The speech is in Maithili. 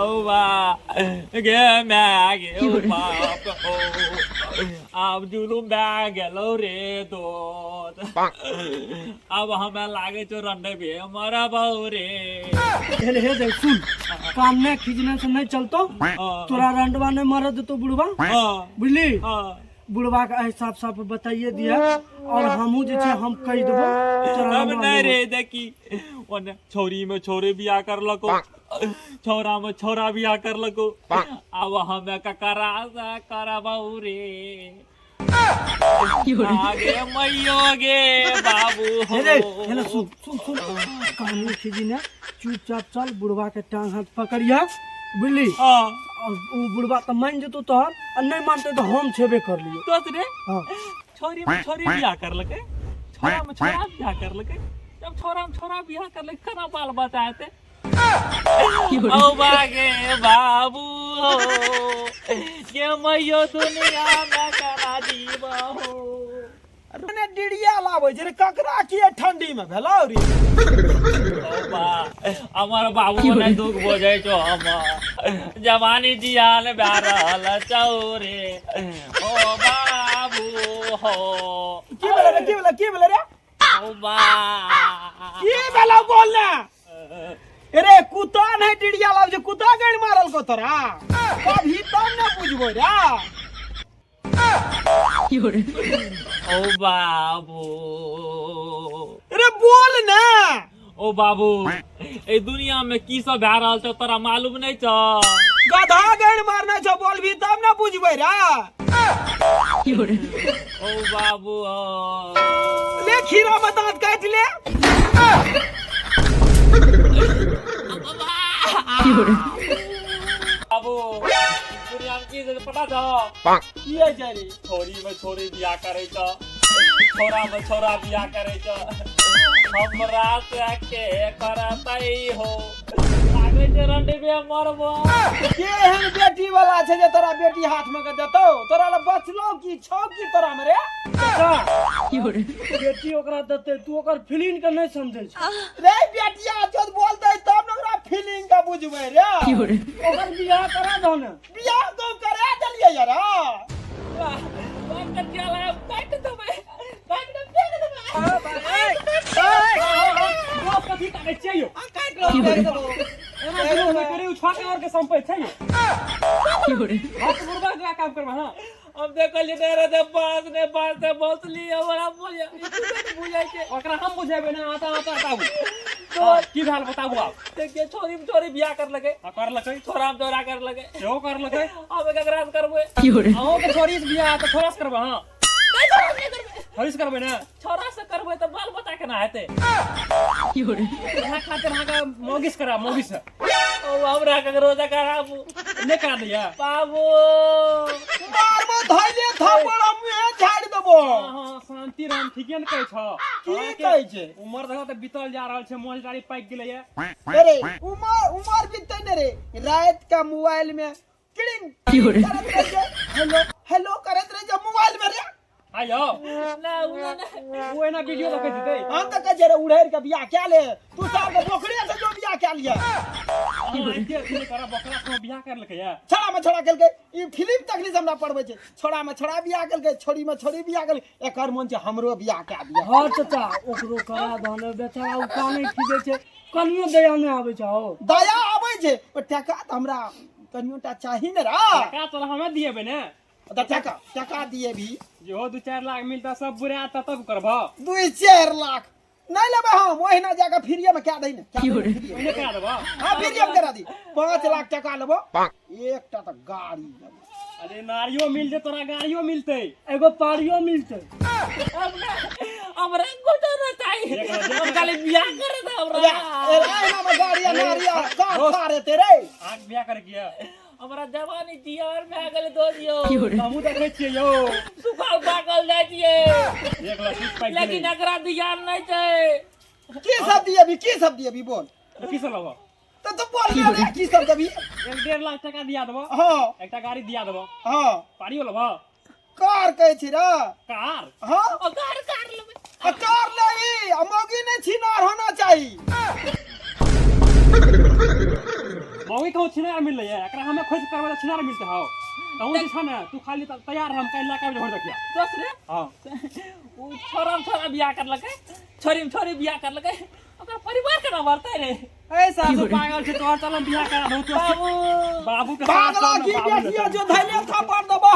ओ बा गे my गे ओ बाप ओ आब जुलुम भए गेलौ रे दोस्त आब हमरा लागै छौ रंडबे मरबौ रे हे हे देख सुन कान में खींचने से नहीं चलतो हाँ, तोरा रंडवा नहीं मर देतो बुढ़वा हाँ, बुझली हाँ। बुढ़वा के ऐ साफ साफ बताइए दिया और हमहू जे छै हम कहि देबो तोरा हम रंडवा नहीं नहीं रे देखी ओने छौरी में छौरी बियाह करलको छौरा में छौरा बियाह करलको आब हमे ककरा से करबौ रे आगे मैयो गे बाबू हो हे रे हे ले सुन सुन सुन कानून खींची ने चुपचाप चल बुढ़वा के टांग हाथ पकड़िया बुझली हाँ और उ बुढ़वा तऽ मानि जेतौ तोहर आ नहि मानतै तऽ हम छेबे करलियौ दोस्त रे हँ छोरी में छोरी बियाह करलकै छोरा में छोरा बियाह करलकै जब छोरा में छोरा बियाह करलकै केना बाल बच्चा हेतै ओ बागे बाबू हो के मैयो दुनिया में केना जीवा हो ने डिरिया लाबै छै रे ककरा किए ठंडी में भेलौ रे ओ बा हमर बाबू ने दुख बुझै छौ हम जवानी जियान भए रहल छौ रे ओ बाबू हो की भेलै रे की भेलै की भेलै रे ओ बा की भेलौ बोल ने अरे कुत्ता नहीं डिरिया लाबै छै कुत्ता गैर मारल को तोरा कभी तब ने बुझबो रे ओ बाबू अरे बोल ने ओ बाबू ए दुनिया में की सब भए रहल छौ तोरा मालूम नहीं छौ गधा गैर मारने छौ बोलबी तब ने बुझबै रे ओ बाबू ओ ले खीरा में दांत काट ले बाबू दुनिया में की सब पता छौ की है छै रे छोरी में छोरी बियाह करे छौ छोरा में छोरा बियाह करे छौ हमरा से के करतै हो लागे छै रंडीबे मरबो के एहन बेटी वाला छै जे तोरा बेटी हाथ में के देतौ तोरा लग बचलौ की छौ की तोरा में रे चाचा बेटी ओकरा देतै तू ओकर फीलिंग के नहि समझै छै रे बेटिया जब बोलतै तब ने ओकरा फीलिंग के बुझबै रे ओकर बियाह करा दहो ने बियाह तो करा देलियै यार काटि देबै काटि देबै फेंक देबै दोस्त कथी काटै छियै यौ एना विरोध नहि करी उ छके और के संपैत छै यौ हम तऽ बुढ़बा के काम करबै हँ हम देखलियै नहि रहतै बाँस नहि बाँस से बसली हमरा बुझै बुझै छै ओकरा हम बुझेबै ने आता आता बताबू की भेल बताबू आब देखिए छोरी में छोरी बियाह करलकै आ करलकै छोरा में छोरा करलकै सेहो करलकै हम ककरा से करबै अहूँ के छोरी से बियाह तऽ छोरा से करबै हँ नहि छोरा से नहि करबै छोरी से करबै ने छोरा से करबै तऽ बाल बच्चा केना हेतै इएह खातिर अहाँके मौगी से करा मौगी से ओ हमरा ककरो से कराबू नहि करा दैया बाबू मारबो धैले थप्पड़ हम मुँहे झाड़ि देबो हाँ शांति राम ठीके ने कहै छौ की कहै छै उमर देखो तऽ बीतल जा रहल छै मोल दाढ़ी पाकि गेलैया अरे उमर उमर बीतते ने रे रात का मोबाइल में किड़िंग करत रहे छै हेलो हेलो करत रहे छै मोबाइल में रे आइयो ना उ ना ओ एना वीडियो देखै जेतै हम तऽ कहै छियै रे उड़ैर के बियाह कए ले तू साल के बोकरे से जो बियाह कए लिया अहाँ एते अथी नहि करब बकरा से बियाह करलकै या छड़ा में छड़ा केलकै ई फिल्म तखनी से हमरा पढ़बै छै छोड़ा में छोड़ा बियाह केलकै छोड़ी में छोड़ी बियाह केलकै एकर मन छै हमरो बियाह कए दिया हँ चाचा ओकरो करा दहो ने बेचारा ओ कानै खीजै छै कनियो दया नहि आबै छै हौ दया आबै छै पर टका तऽ हमरा कनियो टा चाही ने रा टका तोरा हमे दिएबै ने तऽ टका टका दिए भी जेहो 2-4 लाख मिलता सब बुरा तऽ तब करबह 2-4 लाख नहि लेबै हम ओहिना जाके फ्रीए में कए दही ने कए दही ने फ्रीए में। ओहिने करा देबह हाँ फ्रीए में करा दी 5 लाख टका लेबो एकटा तऽ गाड़ी लेबो अरे नारियो मिल जे तोरा गाड़ियो मिलतै एगो पारियो मिलतै हमरा कुछ ना चाहिए हम खाली बियाह करे दे हमरा ए एहिना में गाड़ी आ नारी आ कार फारे तेरे अहाँके बियाह करे के यऽ हमरा जवानी जियार भए गेल दोस्त यौ हमहूँ देखै छियै यौ सुखल पाकल जाइ छियै 1 लाख पाकि लेकिन एकरा ध्यान नहि छै की सब दिए भी की सब दिए भी बोल गेलै की सब लेबह तऽ तू बोल ने रे की सब देबी 1-1.5 लाख टका दिया देबह हाँ एकटा गाड़ी दिया देबह हाँ पारियो लेबह कार कहै छी रे कार हाँ ओ कार कार लेबै आ कार लेबी आ मौगी नहि छिनार होना चाही मौगी कहूँ छिनार मिललै है, एकरा हमे खोज करबै तऽ छिनार मिलतै। हौ कहूँ जे छौ ने, तू खाली तैयार रह, हम काल्हि लऽ के आबि जेबौ देखिया। दोस्त रे। हँ। ओ छोरा में छोरा बियाह करलकै, छोरी में छोरी बियाह करलकै, ओकर परिवार केना बढ़तै रे? ए सासु, पागल छै तोहर, चल हम बियाह करा दऊ। तू बाबू बाबू के साथ पागला चल की ने, बाबू बेटिया लग। जो धैले थप्पड़ देबो।